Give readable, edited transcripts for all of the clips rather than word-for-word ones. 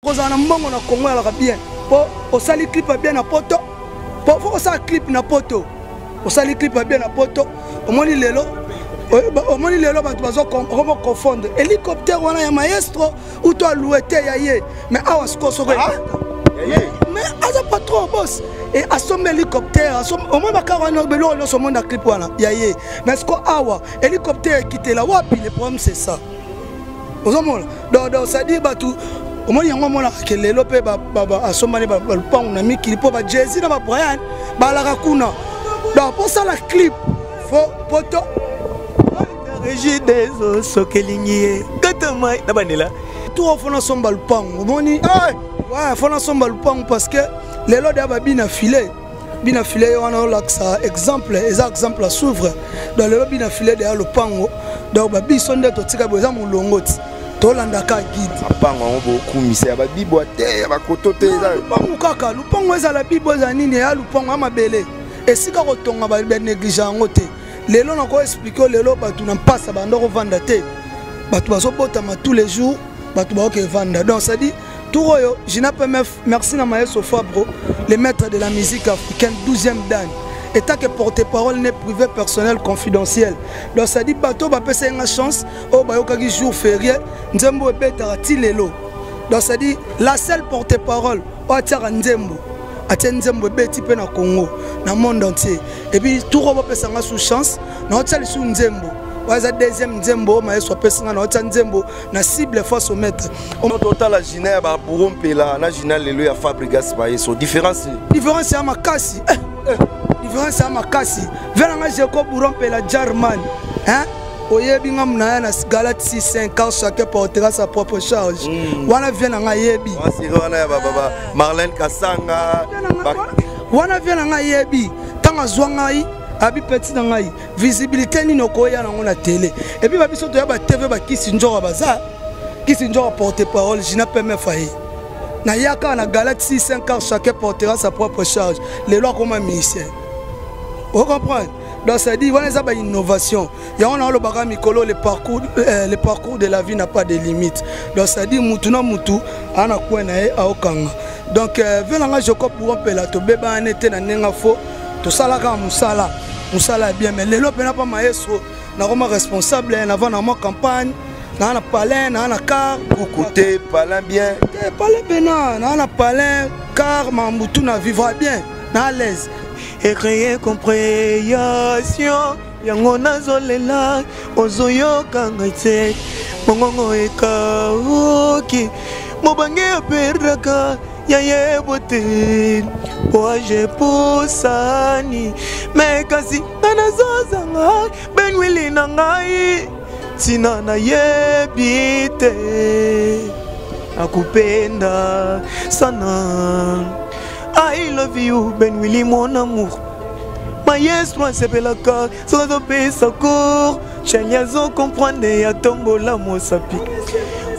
Kozala na mbongo na Congo ezalaka bien po osali clip ya bien na poto po fo kosala clip na poto osali clip ya bien na poto omoni lelo omoni lelo bato bazokoma confondre hélicoptère wana ya maestro ou to aloue te ya ye mais awa sikoyo soko ah, mais aza patron bos e asombi hélicoptère omoni bakar wana biloko nyonso omoni na clip wana ya ye mais sikoyo awa hélicoptère ekitela wapi? Le problème, c'est ça. Ozomona, donc c'est-à-dire bato omoni yango omonaka ke lelo mpe asombani balupangu na mikili mpo bajesi na babrian balaka kuna. Donc mposala clip fo poto. Regideso soki elingi ye kata mai na bandela. Tour fo nasomba lupangu, omoni, ouais, fo nasomba lupangu parce que lelo deya babina filet, bina filet ye wana olakisa exemple, eza exemple à suivre. Donc lelo bina filet deya lopango, donc babiso nde totika boye, eza molongo ti tolandaka guide. Mapango yango bokumisa ya babibwa te, ya bakoto te, eza lupango kaka. Lupango ezala bibwa, ezala nini, ya lupango ya mabele esika kotonga, banéglige yango te. Lelo nakoexplike, lelo bato na mpasa banda kovanda te, bato bazobotama tous les jours, bato baoke evanda. Donc c'est-à-dire tour oyo Gina PMF, merci na maestro Fabro, le maître de la musique africaine, 12e dan, étant que porte-parole né privé personnel confidentiel. Donc ça dit bato bapesa nga chance oyo bayokaki jour férié, nzembo ebetaka ti lelo. Donc ça dit la seule porte-parole oyo atiaka nzembo, atie nzembo ebeti mpe na Congo, na monde entier. Et puis tour oyo bapesa nga sous chance, naotia lisusu nzembo oyo eza deuxième nzembo oyo maestro apesi nga, naotia nzembo na cible face au maître. Totala Gina ya baburo Mpela na Gina lelo ya Fabrigas Maestro, différence nini? Différence ya makasi, eh, eh, différence ya makasi. Ve nanga Jeko Buro Mpela Jarman, hein? Oyebi nga na ya na Galate 6 5, car chacun portera sa propre charge. Wana vie na nga yebi. Wasiri wana ya bababa Marlène Kasanga. Wana vie na nga yebi ntango azwa ngai, abi petit na ngai, visibilité nini okoya nango na télé? Et puis babiso toya ba TV, bakisi nzoka baza kisi nzoka. Porte parole Gina PMF aye nayaka na Galate 6 5, car chacun portera sa propre charge. Lelo akoma musicien, ocomprendre? Donc c'est dit wana eza bainnovation yango na olobaka mikolo, le parcours de la vie n'a pas de limite. Donc c'est dit mutu na mutu aa na coin na ye aokanga. Donc ve nanga Jacob Mpela, tobebana te na ndenge fo tosalaka mosala, mosala ya bien. Mais lelo mpena mpa maestro nakoma responsable, nava na mwa campagne, naa na palin, naa na car. Kuku te, palin bien. Te, palin mpena, naa na palin, car mambutu na vivra bien, na à l'aise. Ecréer compréhension yango nazolela, ozoyoka ngai te, mongongo ekauki, mobange aperdaka ya yebo te po age epusani me kasi nga nazozanga benwili na ngai, ntina nayebi te, nakupenda sana. I love you, Ben Willy, mon amour. Maestro asepelaka soki azopesa cours, chani azocomprendre, atombola mosapi.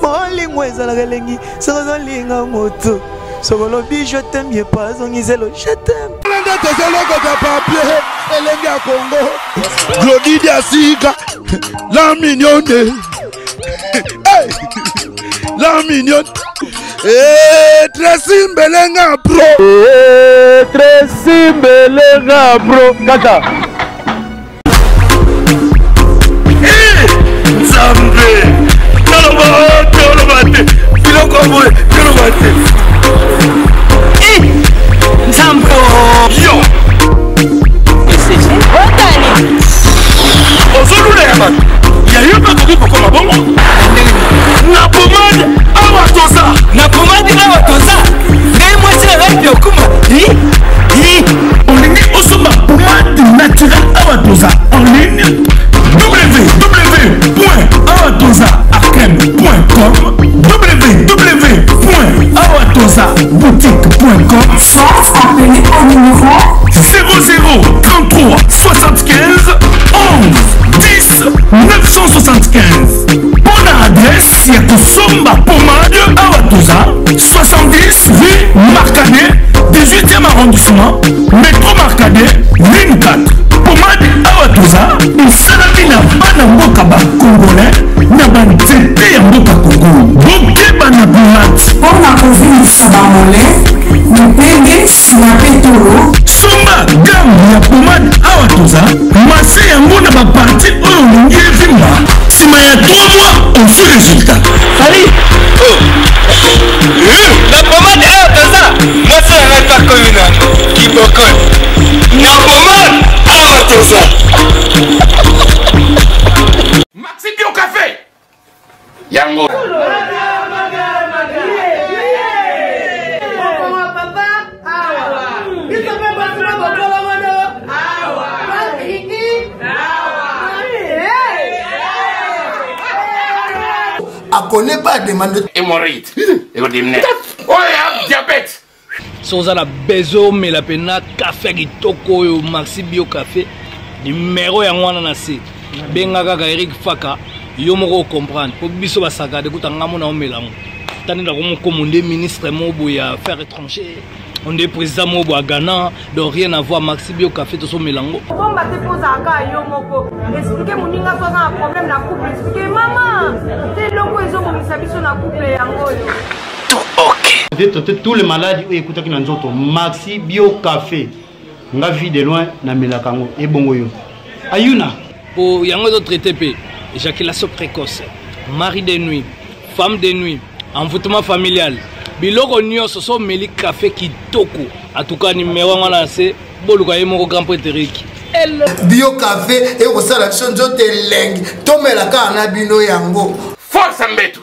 Bolingo ezalaka elengi soki ozolinga moto, soki olobi je t'aime, ye pa azongiselo je t'aime. Nde tozolokota papier elenge ya Kongo, Glodi Diasika, la mignonne. Hey! La mignonne. Eh, Tracy Mbelenga bro. Eh, Tracy Mbelenga bro kaka. Nzambe, toloba, toloba te biloko boye, toloba te. Nzambe yo. Otani. Ozolula ya bato ya yo mpe okoki kokoma bongo na pomade. Awa toza na pomade, awa toza ngai mwasi na ngai mpe okuma. Olingi osomba pomade naturel, awa toza en ligne, www awatoza acrem com, www awatoza boutique com. Soit appelez au numéro 00 33 75 11 10 975. Mpo na adresse ya kosomba pomade awa toza, 70 rue Marcadet, 18e arrondissement, métro Marcadet, ligne 4. Pomade awa toza esalami na bana mboka bacongolais na banzete ya mboka Kongo. Bokeba na pirate. Mpo na kozwa Kovimbisa ba mollets, mipende, sima pe tolo. Somba gamme ya pomade awa toza masse yango na ba partie oyo olingi evimba sima ya 3 mois ozwi resultat. Salut! Oh. Na pomade awa toza mwasi na ngai mpe akomi na kibokol na pomade awa toza. Maxi Bio Cafe yango. Akone pas demande hémorroïde ekodimne oyo ya diabète. Soki oza na besoin omela mpena kafe ya kitoko oyo Maxi Bio Cafe, numero yango wana na se, benga kaka Eric Faka, yo moko ocomprendre mpo biso basakade kuta nga mona omela yango tani nakomokomo nde ministre moko boye ya affaires étranger onde président moko boye ya Ghana, donc rien à voir. Maxi Bio Cafe tosomela yango. Bomba te mpo ozalaka yo moko explike moninga so aza na problème na couple, explike mama te eloko ezobongisa biso na couple yango oyo. Traiter tous les maladies oyo ekutaki na nzoto. Maxi Bio Café, nga vie de loin namelaka yango ebongo yo ayuna. Po yango ezotraite mpe éjaculation précoce, mari de nuit, femme de nuit, envoûtement familial, biloko nyonso. So omeli kafe kitoko, atuka nimero yango wana na se, boluka ye moko grand prêtre Eric. Bio Café ekosala biso nzoto elengi, tomela kaka na bino yango. Force mbetu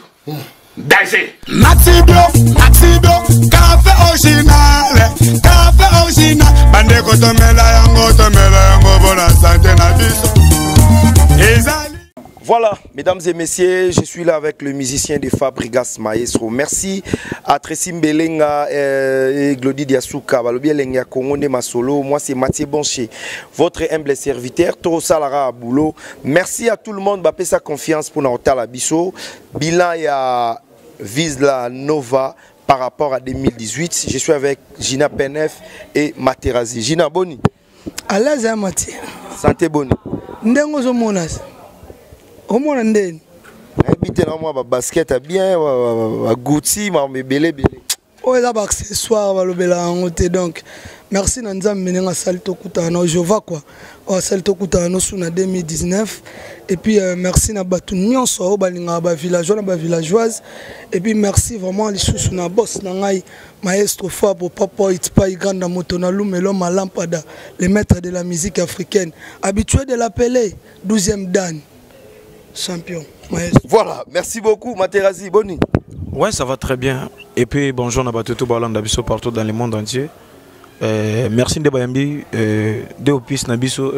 danger. Maxi Bio, Maxi Bio, café original, café original. Bandeko tomela yango, tomela yango bona santé na biso. Ezali. Voilà, mesdames et messieurs, je suis là avec le musicien de Fabregas Maestro. Merci à Tracy Mbelenga et Glody Diasuka. Balobi Elenga Congo nde Masolo. Moi, c'est Mathieu Boncher, votre humble serviteur. Toro Salara à boulot. Merci à tout le monde. Bapé sa confiance pour Naotala Biso. Bilan ya Visa Nova par rapport à 2018. Je suis avec Gina Penef et Materazzi. Gina, boni. À l'aise, hein, Mathieu. Santé boni. Ndengo zo mona. Omona ndeni. Nayebi te na mwa ba basket ya bien, ba Gucci, ma ebele ebele. Oyo eza ba accessoire balobela yango te. Donc merci na Nzambe ndenge asali tokutana na Jova quoi. Oyo asali tokutana no su na 2019. Et puis merci na bato nyonso oyo balingaka ba villageois na ba villageoise. Et puis merci vraiment lisusu na boss na ngai Maestro Fabo Papa Itpai Ganda Moto na Lumelo Malampada, le maître de la musique africaine, habitué de l'appeler 12e dan champion maestro. Voilà, merci beaucoup Materazzi, boni. Ouais, ça va très bien. Et puis bonjour na batutu balanda biso partout dans le monde entier. Merci nde bayambi de opus na biso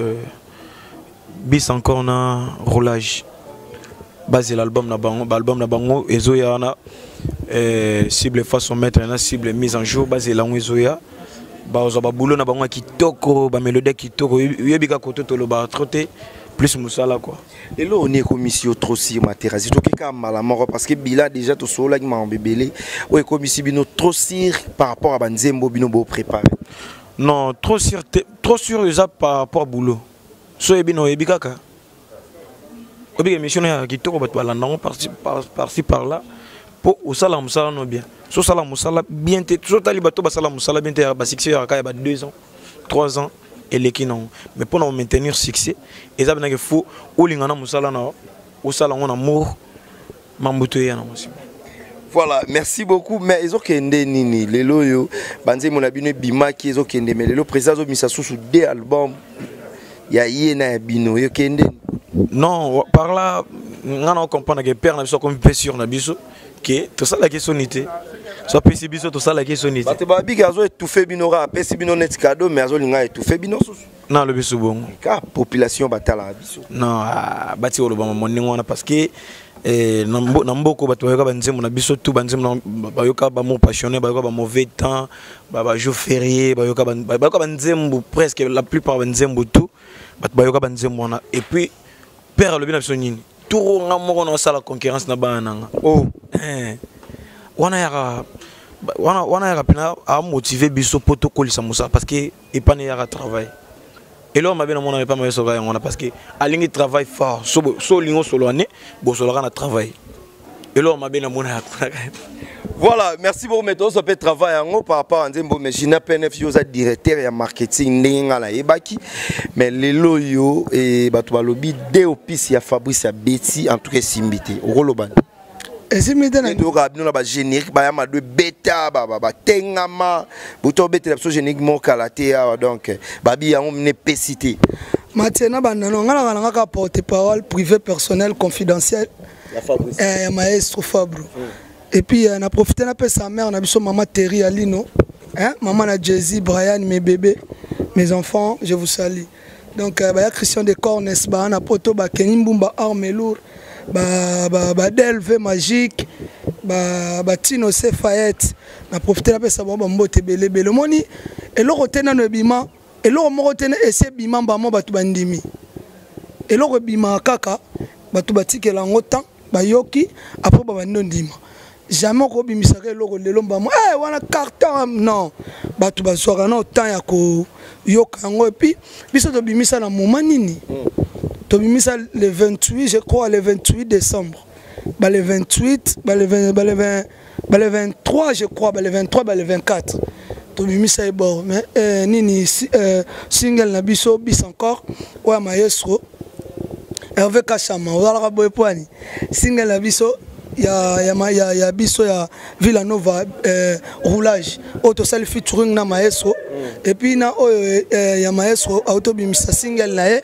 bis encore na roulage. Base l'album na bango, l'album na bango ezoya wana cible face au maître na cible mise en jour, base lango ezoya. Ba ozo ba boulot na bango ya kitoko, ba mélodie ya kitoko, yebi ka koto toloba trop te, plus musala quoi. Lelo on est commission trop sur Materazzi. Toki ka mala moko parce que bila déjà to sola ki ma bébélé. O commission bino trop sur par rapport à banzembo bino bo préparer. Non, trop sur te, trop sur eza par rapport à boulot. So yebi no yebi kaka. Obi émission ya kitoko bato balanda ngo par-ci, par, par-ci, par-là po osala mosala no bien. So osala mosala bien te, so otali bato basala mosala bien te, ya ba succès ya kaka ya ba 2 ans, 3 ans eleki nango. Mais mpona maintenir succès eza benake fo olinga na mosala na yo, osala yango na amour, mambuto eya nango nsima. Voilà, merci beaucoup. Mais ezokende nini lelo oyo banzembo na bino ebimaki ezokende, mais lelo président azobimisa susu deux albums ya ye na ya bino, ekende nini? Non, par là nga na comprendre que père na biso akomi mpe sûr na biso ke tosalaki soni te. So apesi biso tosalaki soni te. Bato babiki azo étouffer bino kaka, apesi bino neti cadeau, mais azolinga étouffer bino susu. Non, alobi so bongo. Ka population batalaka biso. Non, bati koloba mama ndenge wana parce que na mboko bato bayoka banzembo na biso tout, banzembo na, bayoka ba mots passionnés, bayoka ba mauvais temps, ba jour férié, bayoka ba, bayoka banzembo presque la plupart banzembo tout, bato bayoka banzembo wana. Et puis père alobi na biso nini? Tour nga moko na osala concurrence na bana nanga. Oh. Wana yaka, wana, wana yaka pena a motiver biso po tokolisa mosala parce que epane yaka travail. Eloko mabe na mona epa mabe soka yango wana parce que alingi travail fort. So, so olingo solo ane, bosolaka na travail. Eloko mabe na mona ya kuna kaka. Voilà, merci beaucoup. Mais tozo pe travail yango par rapport à Nzembo mais Gina PNF yo za directeur ya marketing ndenge nga na yebaki. Mais lelo yo et bato balobi de opis ya Fabrice ya Betty en tout cas simbi te. Okoloba. Esimbi te na toyoka bino na ba générique ba ya mado beta ba ba tengama buto betela biso générique moko kala te awa donc babi yango mine pesi te. Mathieu na banda no nga na kaka porte parole privé personnel confidentiel ya Fabrice. Eh, ya maestro Fabro. Et puis euh, na profiter na pesa mère na biso maman Terry Alino, hein, maman na Jay-Z, Brian, mes bébés, mes enfants, je vous salue. Donc euh, ba ya Christian de Cornes, ba na poto ba Kenny Mbumba arme lourd, ba ba ba Delve magique, ba ba Tino C Fayette. Na profiter na pesa bango ba mbote belé belé. Moni eloko te nano ebima, eloko moko te ese ebima mbamo bato bandimi. Eloko ebima kaka bato batikela yango temps bayoki après babandi ondima jamais okobimisaka eloko lelo mbamo hey, eh, wana carton non bato bazwaka nao temps ya koyoka yango epuis biso tobimisa na moment nini tobimisa le 28 je crois le 28 décembre ba le 28 ba le 20, ba le 20, ba le 23 je crois ba le 23 ba le 24 tobimisa ye bord mais eh, nini eh, single na biso bis encore oyo ya maestro Hervé Kashama ozalaka boye poani single na biso ya, ya, ya, ya biso ya Villa Nova eh, roulage oyo tosali featuring na maestro mm. et puis na oyo eh, ya maestro autobimisa single na ye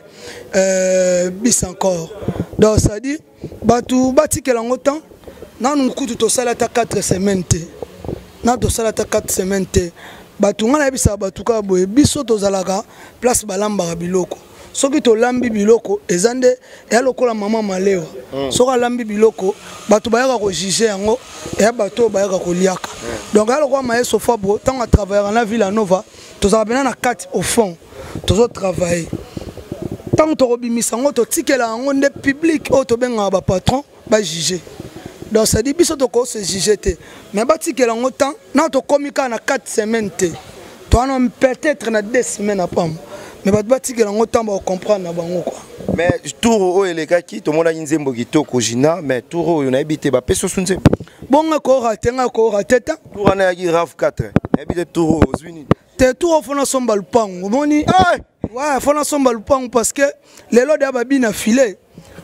eh, bis encore donc c'est à dire bato batikela yango temps nanu kutu tosali ata 4 semaines te nanu tosali ata 4 semaines te bato ngai nayebisaka bato kaka boye biso tozalaka place balambaka biloko soki tolambi biloko eza nde eya lokola mama malewa mm. soki alambi biloko bato bayaka kojuge yango eya bato oyo bayaka koliaka mm. donc eya lokola maestro fabro ntango atravaillaka na villa nova tozalaka mpena na kati au fond tozotravaille ntango tokobimisa yango totikela yango nde public oyo tobengaka bapatron bajuge donc cestadire biso tokoki se juge te mais batikela yango temps na tokomi kaka na 4 semaine te towana peut-être na 2 semaines apamba mais bato batikela yango temps bakocomprendre na bango quoi mais tour oyo elekaki tomonaki nzembo kitoko gina mais tour oyo nayebi te bapesi osu nzembo bongo korate ngai korate ta tour wana eyaki rav 4 nayebi te tour oyo ozwi nini te tour oyo fo nasomba lupango omoni ouais fo nasomba lupango parce que lelo deya babina filet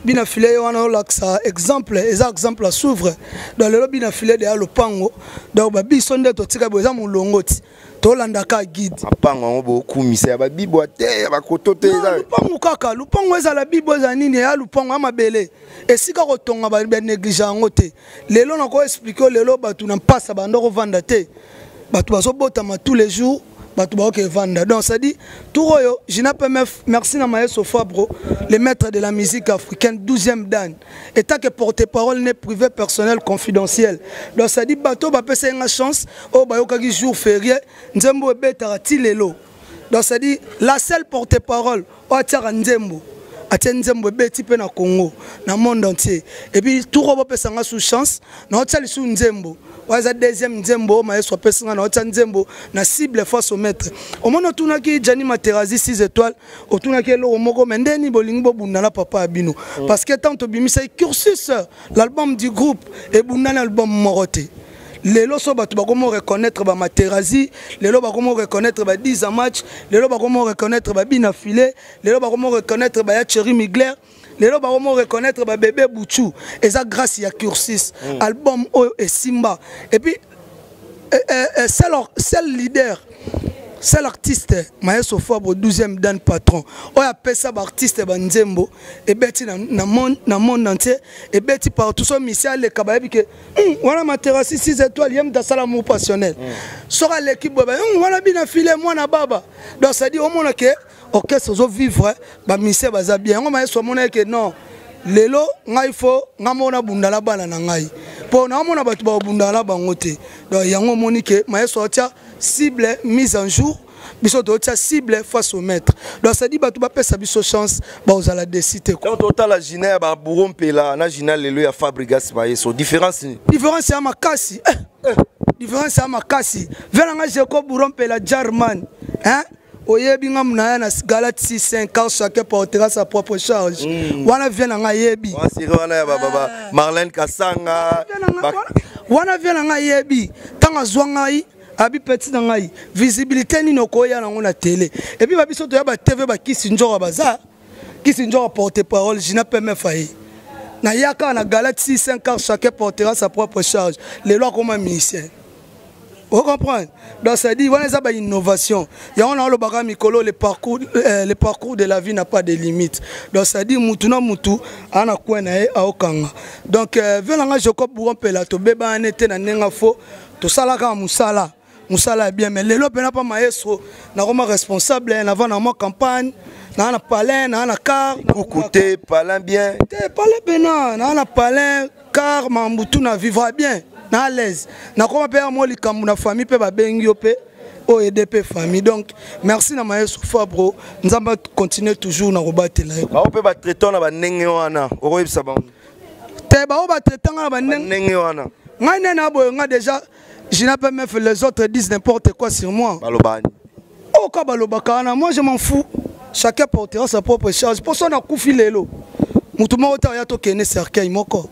bina filet ye wana olakisa exemple eza exemple à suivre donc lelo bina filet deya lopango donc babiso nde totika boye eza molongo ti tolandaka guide mapango yango bokumisa ya babibwa te ya bakoto te lupango kaka lupango ezala bibwa ezala nini ya lupango ya mabele esika kotonga banéglige yango te lelo nako explike lelo bato na mpasa banda kovanda te bato bazobotama tous les jours bato baoki evanda donc c'est dit tour oyo gina pmf merci na maestro fabro le maître de la musique africaine 12e dan étant que porte-parole ne privé personnel confidentiel donc c'est dit bato bapesa ye nga chance oyo bayokaki jour férié nzembo ebetaka ti lelo donc c'est dit la seule porte-parole oyo atiaka nzembo atie nzembo ebeti mpe na congo na monde entier epuis tour oyo bopesa nga sous chance naotia lisusu nzembo oyo eza deuxième nzembo oyo mayesu apesi nga naotia nzembo na cible face au maître omoni otunaki jani materazi 6 étoiles otunaki eloko moko me ndeni bolingi bobunda na papa ya bino mm. parce que tant tobimisaki cursus l'album du groupe ebundani album moko te lelo so bato bakomi reconnaître ba materazi lelo bakomi reconnaître ba 10 en match lelo bakomi reconnaître ba bina filet lelo bakomi reconnaître ba ya Thierry Migler lelo bakomi reconnaître ba bébé Bouchou eza grâce ya cursus mm. album oyo esimba et puis euh, euh, euh, seul, seul leader seul artiste maestro Fabro 12e dan patron oyo apesa ba artiste ba nzembo ebeti na, na, monde, na monde entier ebeti partout so misi aleka bayebi ke hmm, wana materasi 6 étoiles ye moto asala amour passionnel mm. soki aleki boye hmm, wana bina file mwana baba donc cestadire omona ke orchestre ozovivre bamisie baza bien yango mayesu amona ye ke non lelo ngai fo ngai moko nabunda na bana na ngai mpo naomona bato bakobundana na bango te donc yango omoni ke mayesu atia cible mise en jour biso totia cible face au maître donc c'est dit bato bapesa biso chance bakozala desi te donc totala gina ya babouro mpela na gina lelo ya fabrigas mayeso différence nini différence ya makasi eh, eh, différence ya makasi ve na nga jeko bouro mpela jarman hein? oyebi nga muna ya na galate 6 5 car chacun portera sa propre charge mm. wana vie na nga ayebi wana ya bababa ah. marlène kasanga. Wana vie na ngai yebi ntango azwa ngai abi petit na ngai visibilité nini okoya nango na tele epuis babiso toya ba tv bakisi nzoka baza kisi nzoka porte parole jina pmf aye nayaka na galate 6 5 car chacun portera sa propre charge lelo akoma musicien Vous comprenez Donc ça dit, wana eza ba innovation. Yango na olobaka mikolo le parcours euh, le parcours de la vie n'a pas de limite. Donc ça dit mutu na mutu ana coin na ye aokanga. Donc euh, velanga Jacob Bourampela to beba nete na nenga fo to salaka musala. Musala ya bien mais lelo pena pa maestro nakoma responsable na vana mwa campagne na na palin na na car kuku te palin bien te palin pena na na palin car mambutu na vivra bien na à l'aise nakoma mpe ya mwa likambo na famille mpe babengi yo mpe oyo ede mpe famille donc merci na maestro fabro nzambe acontinue toujours na kobatela ye bao mpe batraitant na bandenge wana okoyebisa bango te bao batraitant nga na bandenge wana ngai nde na boye nga déjà je n'ai pas même les autres disent n'importe quoi sur moi balobani oyo ka balobaka wana moi je m'en fous chacun portera sa propre charge mpo so nakufi lelo motu moko te aya tokende cercueil moko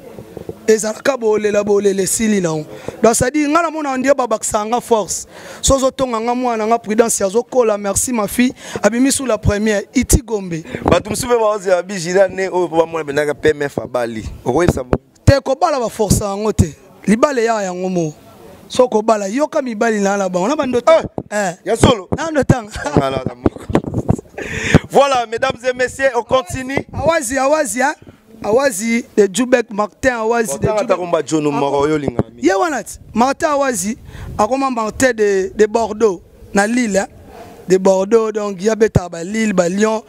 ezalaka bolela bolela esili nango donc cestadire ngai namona ondie babakisaka nga force so ozotonga nga mwana nga prudence azokola merci ma fille abimi sous la première iti gombe bato mosusu mpe baozela bijila ne oyo mpo bamona mpendaka pmf abali okoyebisa te kobala baforce yango te libala eyaka yango moko so kobala yoka mibali na na bango na bando eh, eh. ya solo na ndo tanga voilà mesdames et messieurs on continue awazi awazi hein awazi de Jubek Martin awazi de Jubek Jono moko yo linga ye wana Martin awazi akoma Martin de de Bordeaux na Lille hein? de Bordeaux donc ya beta ba Lille ba Lyon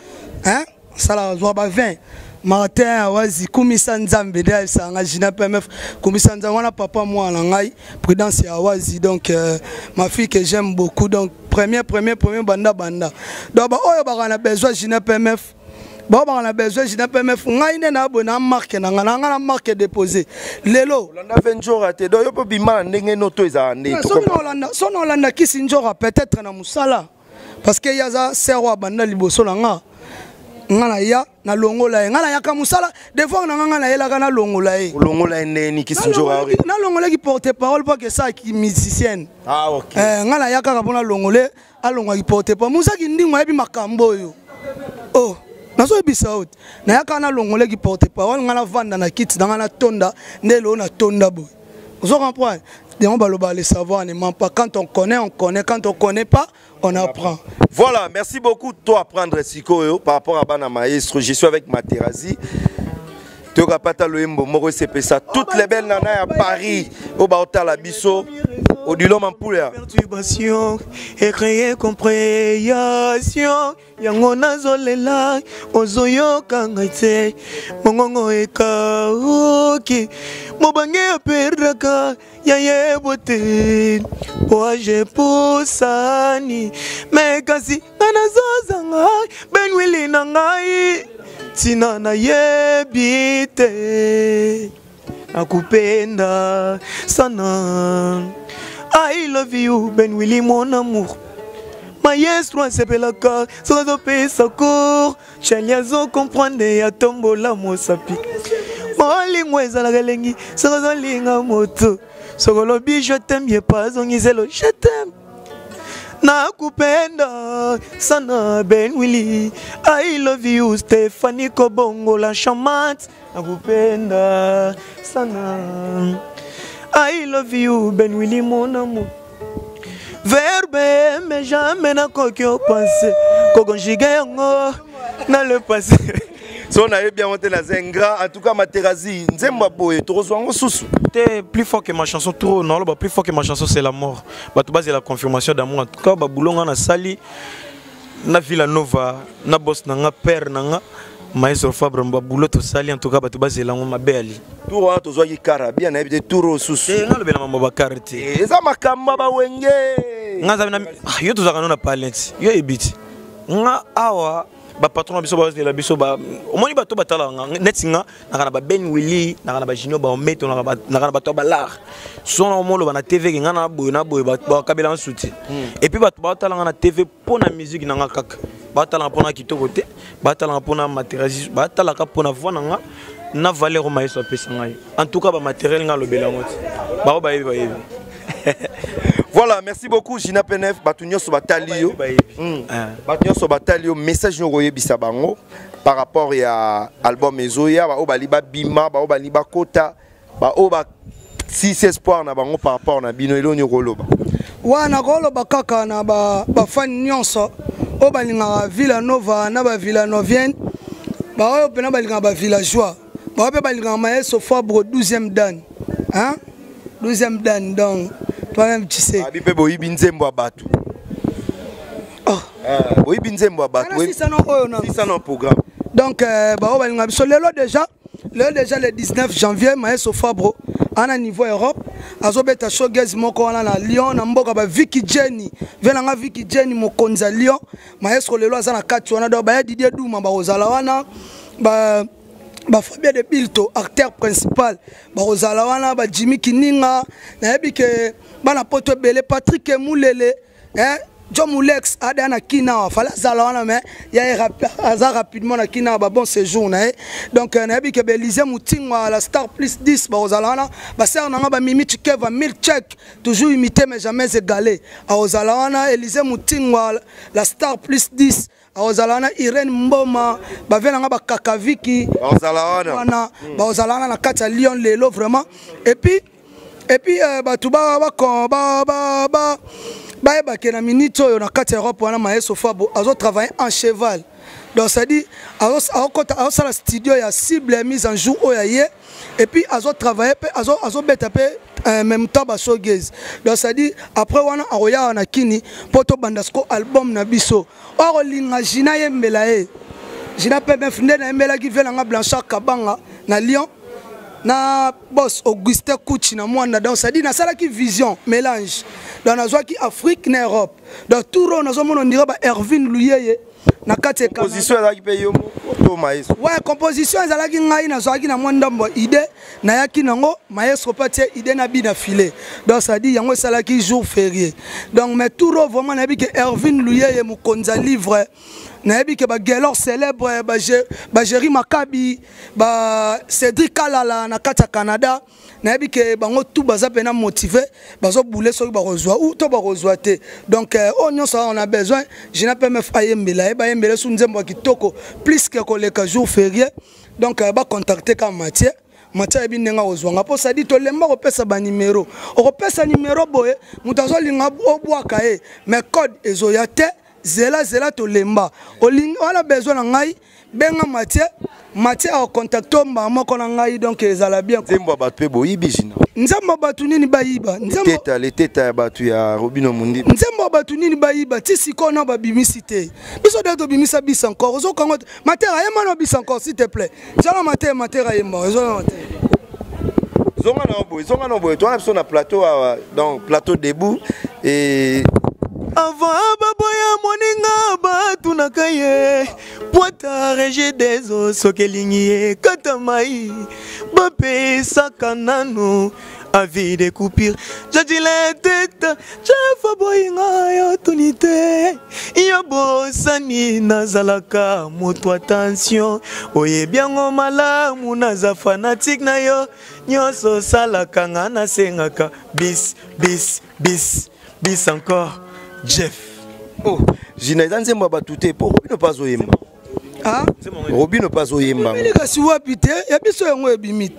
hein sala zwa ba 20 martin awazi kumisa nzambe nde ayebisaka ngai gina pmf kumisa nzambe wana papa mwana na ngai prudence ya awazi donc euh, ma fille que j'aime beaucoup donc premier premier premier banda banda donc baoyo bakaka na besoin gina pmf bao baka na besoin gina pmf ngai nde na boye na marke na ngai na ngai na marke déposé lelo olanda mpe njora te donc yo mpe obima na ndenge noto ezala nde soki na olanda kisi njora peut-être na mosala parce que ye aza sere oyo abanda liboso na nga nga naya nalongola ye nga nayaka mosala devoir na nga nga nayelaka nalongola ye olongola ye ndeni kisinjora nalongolaki porte parole mpo akesaki musicienne ah, okay. eh, nga naya kaka mpo nalongole alongwaki porte parole mosaki ndingo ayebi makambo oyo oh nazoyebisa yo te nayaka nalongolaki porte parole nga navanda na kiti na nga natonda nde eloo natonda boye ozo comprendre yango baloba le savoir ne ment pas quand on connaît on connaît quand on connaît pas on apprend voilà merci beaucoup toi apprendre sikoyo par rapport à bana maestro je suis avec Materazzi toyoka pata loyembo moko esepesa toutes les belles nana ya paris oyo baotala biso odilo mampuya perturbation ecreye compréhension yango nazolela ozoyoka ngai te mongongo ekauki mobange aperdaka ya yebo te po age epusani me kasi nga nazozanga benwili na ngai ntina nayebi te nakupenda sana I love you Ben Willy mon amour maestro asepelaka soki azopesa cour chali azocomprendre atombola mosapi bolingo ezalaka elengi soki ozolinga moto soki olobi je t'aime ye pa azongiselo je t'aime nakupenda sana Ben Willy I love you Stephanie Kobongola chamante nakupenda sana I love you Ben Willy mon amour verbe mais jamais nakoki opense kokonjuge yango na le passé so nayebi yango te naza ingrat en tout cas materazi nzembo ya boye tokozwa yango susu te plus fort que ma chanson trop naloba plus fort que ma chanson c'est la mort bato bazela confirmation d'amour en tout cas baboulot nga nasali na villa nova na boss na nga père na nga maestro fabre babulo tosali en tout cas bato bazela yango mabe ali tour wana tozwaki kara bien nayebi te tour oyo susu eh, nga lobela mambo bakare te eh, eza makambo ya bawenge nga azabi na ah, yo tozalaka no na palin ti yo yebi ti nga awa bapatron na biso bazela biso omoni bato batalaka nga neti nga naka na ba Ben Willy naka na ba Junior Baometo naka na bato ya balar so na omoloba na TV ke nga na boye na boye bakabela nga soutien hmm. et puis bato batala nga na TV mpo na musique na nga kaka batala nga mpo na kitoko te batala nga mpo na matérialisme batalaka mpo na voix na nga Na valeur oyo maestro apesa ngai. En tout cas, ba matériel nga alobela yango te. Bao bayebi bayebi. Voilà, merci beaucoup Gina PNF, bato nyonso batali yo. Bato nyonso batali yo message nyoko oyebisa bango par rapport ya album ezoya, ba oyo bali babima, ba oyo bali bakota, ba oyo ba si espoir na bango par rapport na bino eloko nyoko oloba. Wana koloba kaka na ba ba fan nyonso oyo balingaka Villa Nova na ba Villanovienne, ba oyo pena balingaka ba villageois, ba oyo pe balingaka Maestro Fabro 12e dan. Hein? 12e dan donc toi-même tu sais. Abi pe boyibi nzembo ya bato. Oh. Ah, boyibi nzembo ya bato. Wana sisa no oyo na. Sisa no programme. Donc ba oyo balingaka biso lelo déjà le 19 janvier Maestro Fabro ana niveau Europe azobeta showcase moko wana na Lyon na mboka ba Vicky Jenny vela nga Vicky Jenny mokonzi ya Lyon Maestro lelo aza na kati wana donc ba ya Didier Douma ba kozala wana ba ba Fabien de Bilto acteur principal ba kozala wana ba Jimmy Kininga nayebi ke bana poto ebele Patrick Mulele hein John Moulex ada na Kina fala zala wana mais ya ye aza rapidement na Kina ba bon séjour na ye donc nayebi ke Belize Mutingwa la star plus 10 ba ozala wana ba sœur nanga ba Mimi Chikeva mille check toujours imité mais jamais égalé a ozala wana Elise Mutingwa la star plus 10 akozala wana Irène Mboma bavie nanga ba Kakaviki akozala wana wana ba ozala wana na kati ya Lyon lelo vraiment et puis bato bayebake na minute oyo na kati ya Europe wana Maestro Fabo azo travailler en cheval donc c'est-à-dire azokota azosala studio ya cible ya mise en jour oyo ya ye et puis azo travailler pe azobeta pe même temps ba showgaze donc c'est-à-dire après wana akoya na kini po tobanda siko album na biso oyo akolinga Gina yembela ye Gina PMF nde nayembelaki vie nanga Blanchard Kabanga na Lyon na boss Augustin Kouchi na Mwanda donc c'est-à-dire nasalaki vision mélange donc nazwaki Afrique na Europe donc tour oyo nazomona on dirait ba Erwin Luyeye na kati ya composition ezalaki mpe yo moko to maestro? Ouais, composition ezalaki ngai, nazwaki na mwa ndambo ya idée, nayaki nango maestro mpe atie idée na bi na filet donc c'est-à-dire yango esalaki jour férié donc mais tour oyo vraiment nayebi ke Erwin Luyeye mokonzi ya livre nayebi ke ba Gaylor célèbre ba Jerry Makabi ba Cédric Kalala na kati ya Canada nayebi ke bango tout baza pena motivé bazo boule soki bakozwa ou to bakozwa te donc oyo nyonso on a besoin Gina PMF ayembela ye bayembela su nzembo ya kitoko plus que koleka jour férié donc ba contacter ka Mathieu Mathieu ayebi ndenge akozwa nga mpo sadi tolemba kopesa ba numéro okopesa numéro boye moto azolinga obwaka ye mais code ezoya te zela zela tolemba olingi wana besoin na ngai benga Mathieu Mathieu a contacte mba moko na ngai donc ezala bien nzembo ya bato mpe boyibi Gina nzembo ya bato nini bayiba nzembo teta le teta ya bato ya Robino Mundi nzembo ya bato nini bayiba ti sikoyo na babimisi te biso de tobimisa bis encore ozokango te Matera ayemba na bis encore s'il te plaît zala Matera Matera ayemba ezala Matera zonga na boye zonga na boye towana biso na plateau awa donc plateau debout et avant baboya moninga batunaka ye poata rege deso soki elingi ye kata mai bapesaka nanu avis de coupure jadile teta jefa boyinga yo tuni te yo bosani nazalaka moto attention oyebi yango malamu naza fanatique na yo nyonso osalaka nga nasengaka bis bis bis bis encore Jeff. Oh, Gina eza nzembo ya bato te po Robino mpe azoyemba. Ah? Robino mpe azoyemba. Ebimi kasi wapi te ya biso yango ebimi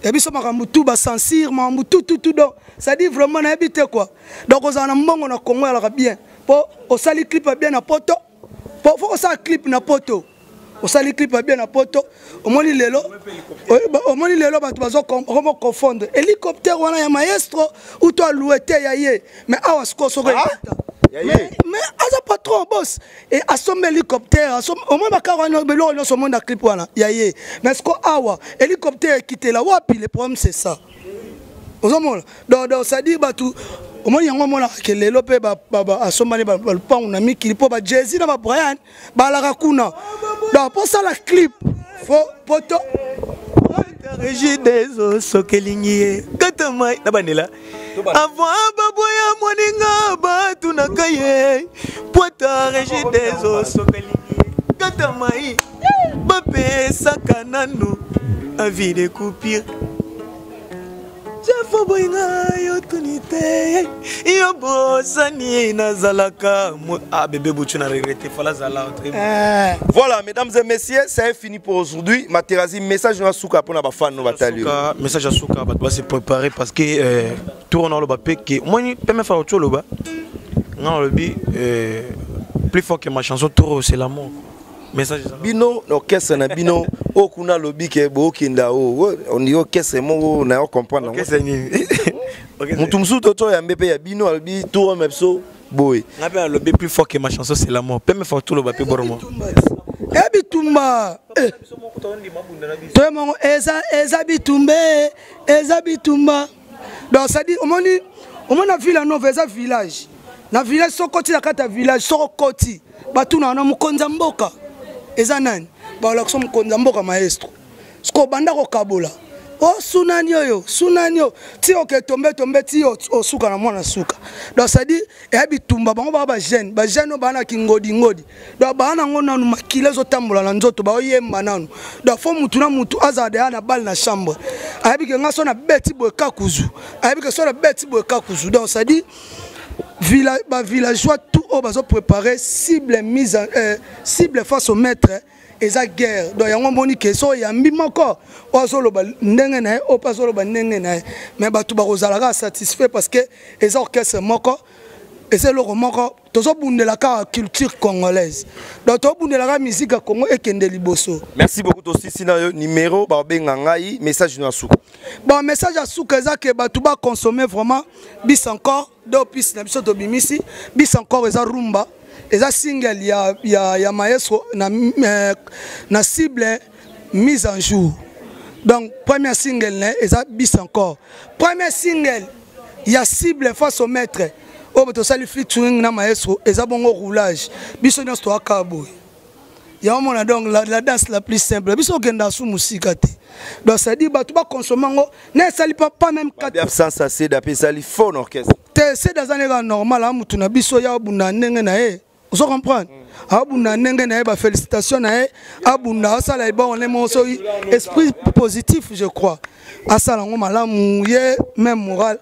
ya biso makambo tu basansire makambo tu tu tu donc ça dit vraiment nayebi te quoi donc ozala na mbongo na Congo ezalaka bien po osali clip ya bien na poto po fo osala clip na poto osali clip ya bien na poto omoni lelo omoni lelo bato bazo confondre hélicoptère wana ya maestro ou to aloue te ya ye mais awa sikoyo soki Ah? Ya ye. Mais aza patron boss et asombi hélicoptère omoni bakar wana biloko nyonso omoni na clip wana ya ye mais sikoyo awa hélicoptère ekitela wapi le problème c'est ça ozomona donc donc c'est à dire bato omoni yango omonaka ke lelo mpe asombani balupangu na mikili mpo ba Jay-Z na ba Brian balaka kuna donc mpo osala clip fo poto Regideso soki elingi ye kata mai na bandela avant baboya moninga batunaka ye poata Regideso soki elingi ye kata mai bapesaka nanu Avis de coupure. Jefo boyinga yo tuni te yo bosani nazalaka ah bébé butu na regrette fala zala eh. Voilà mesdames et messieurs, ça est fini pour aujourd'hui. Materazzi message na suka pona ba fan no batali. Message ya suka bato ba se préparer parce que euh, tour na loba pe ke omoni peme fa otio loba nga nalobi euh, plus fort que ma chanson tour c'est l'amour message bino na orchestre na bino oyo kuna alobi ke bookenda o ondiri orchestre moko na yo comprendre motu mosusu to toyambe mpe ya bino alobi tour ma biso boye nga mpe alobi plus fort que ma chanson c'est l'amour peme fort toloba mpe boromo e bitumba eh. toye mongo eza eza bitumba eh. eza bitumba donc cest omoni omoni na villa nova eza village na village soki okoti na kati ya village soki okoti batuna wana mokonzi ya mboka eza nani balakisa mokonzi ya mboka maestro siko obanda kokabola o sunani oyo sunani oyo ti oke tombe tombe ti osuka na mwana suka donc cestadire eya bitumba bango baa bajeune bajeune oyo baa na kingodingodi donc baa nango nanu makila ezotambola na nzoto baoyemba nanu donc fo mutu na mutu azala deya na bale na chambre ayebi ke nga so na beti boye kakuzu ayebi ke so na beti boye kakuzu donc cestadire villa, ba villageois tout oyo bazo préparer cible mise euh, cible face au maître eza guerre donc yango omoni ke so oyambi moko oyo azoloba ndenge na ye oyo mpe azoloba ndenge na ye mais bato bakozala kaka satisfait parce que eza orchestre moko eza eloko moko tozobundela kaka culture congolaise donc tozobundela kaka musique ya congo ekende liboso merci beaucoup tosisi na yo numero babenga ngai message no ya suka bon message ya suka eza ke bato baconsomme vraiment bis encore do piste na biso tobimisi bis encore eza rumba eza single ya, ya, ya maestro na, euh, na cible mise en jour donc premier single na eza bis encore premier single ya cible face au maître oyo tosali featuring na maestro eza bongo roulage biso nyonso toyaka boye yango mona donc la, la danse la plus simple biso okenda su mosika te donc c'est à dire bato bakonsome yango na esali pa pas même absence ya seda mpe esali faux na orchestre te seda aza ndenge normal a motu na biso ya abunda ndenge na ye ozo comprendre mm. abunda ndenge na ye bafélicitation na ye abunda asala ebongo nde moko soki esprit positif je crois asala yango malamu ye même moral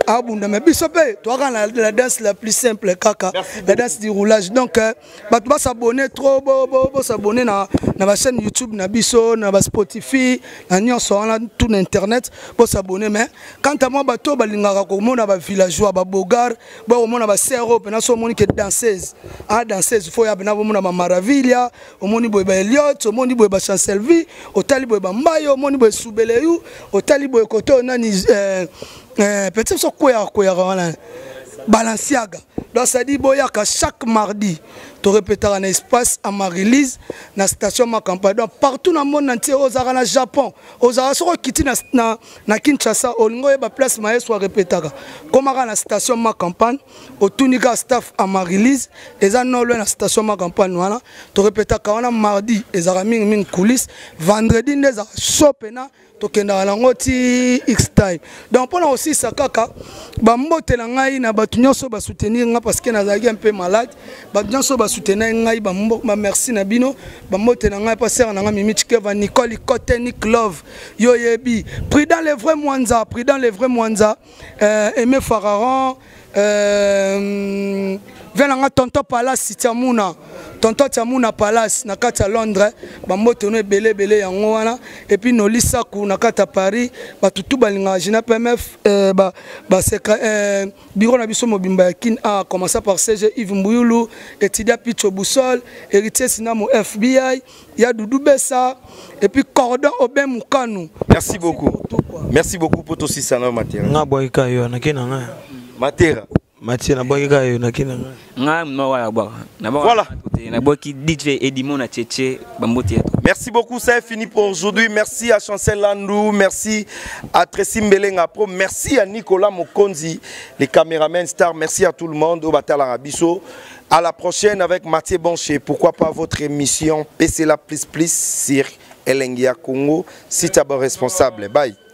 abunda mais biso mpe toyaka na la danse la plus simple kaka la danse du roulage donc euh, bato basabonne trop bosabonne na, na bachaîne youtube na biso na baspotify na nyonso wana tout na internet bosabonne mais quant à moi bato oyo balingaka komona bavillageois babogar bokomona basere oyo mpena so omoni ke danseuse a ah, danseuse fo ya mpena bomona bamaravilia omoni boye baeliot omoni boye bachancelvie otali boye bambayo omoni boye subeleyu otali boye kote oyo nani eh, eh, petit biso kweyaka kweyaka wana balenciaga donc cestadire boyaka chaque mardi torepetaka na espace amarylise na station macampagne donc partout na monde entier ozalaka na japon ozalaka soki okiti na, na, na kinshasa olingi oyeba place maestro arepetaka komaka na station macampagne otuni kaka staff amarylise eza no loin na station macampagne wana torepetaka wana mardi ezalaka mingimingi coulisse vendredi nde ezalaka so mpena tokendaka nango ti x time donc mpo na kosilisa kaka bambote na ngai na bato nyonso basoutenir ngai parce que nazalaki un peu malade bato nyonso basoutenir ngai bamerci na bino bambote na ngai mpa sere na ngai mimi chikeva nicole ikote nick love yo oyebi prudent le vrai mwanza prudent le vrai mwanza euh, aimé fararon euh, ve na nga tonton palace tiamuna tonton tiamuna palace na kati ya londres bambote no ebele ebele yango wana epuis noli saku na kati ya paris bato tu balingaka gina pmf euh, ba, ba euh, bureau na biso mobimba ya kin a commença par cg yves mbuyulu etidia picho busol héritier sinamo fbi ya Doudou Bessa et puis Cordon Aubin Mukanu. Merci beaucoup. Tout, Merci beaucoup pour tout ça Matera. Nga boy ka yo na kina nga. Matera. Mathieu na boy ka yo na kina nga. Nga no wala ba. Na ba. Voilà. Na boy ki DJ Edimo na Tchétché Bambote. Merci beaucoup, ça est fini pour aujourd'hui. Merci à Chancel Landou, merci à Tracy Mbelenga Pro, merci à Nicolas Mokonzi, les caméramans stars, merci à tout le monde au Batala Rabisso. À la prochaine avec Mathieu Boncher. Pourquoi pas votre émission PCLA Plus Plus sur Elengia Congo. Si tu es responsable. Bye.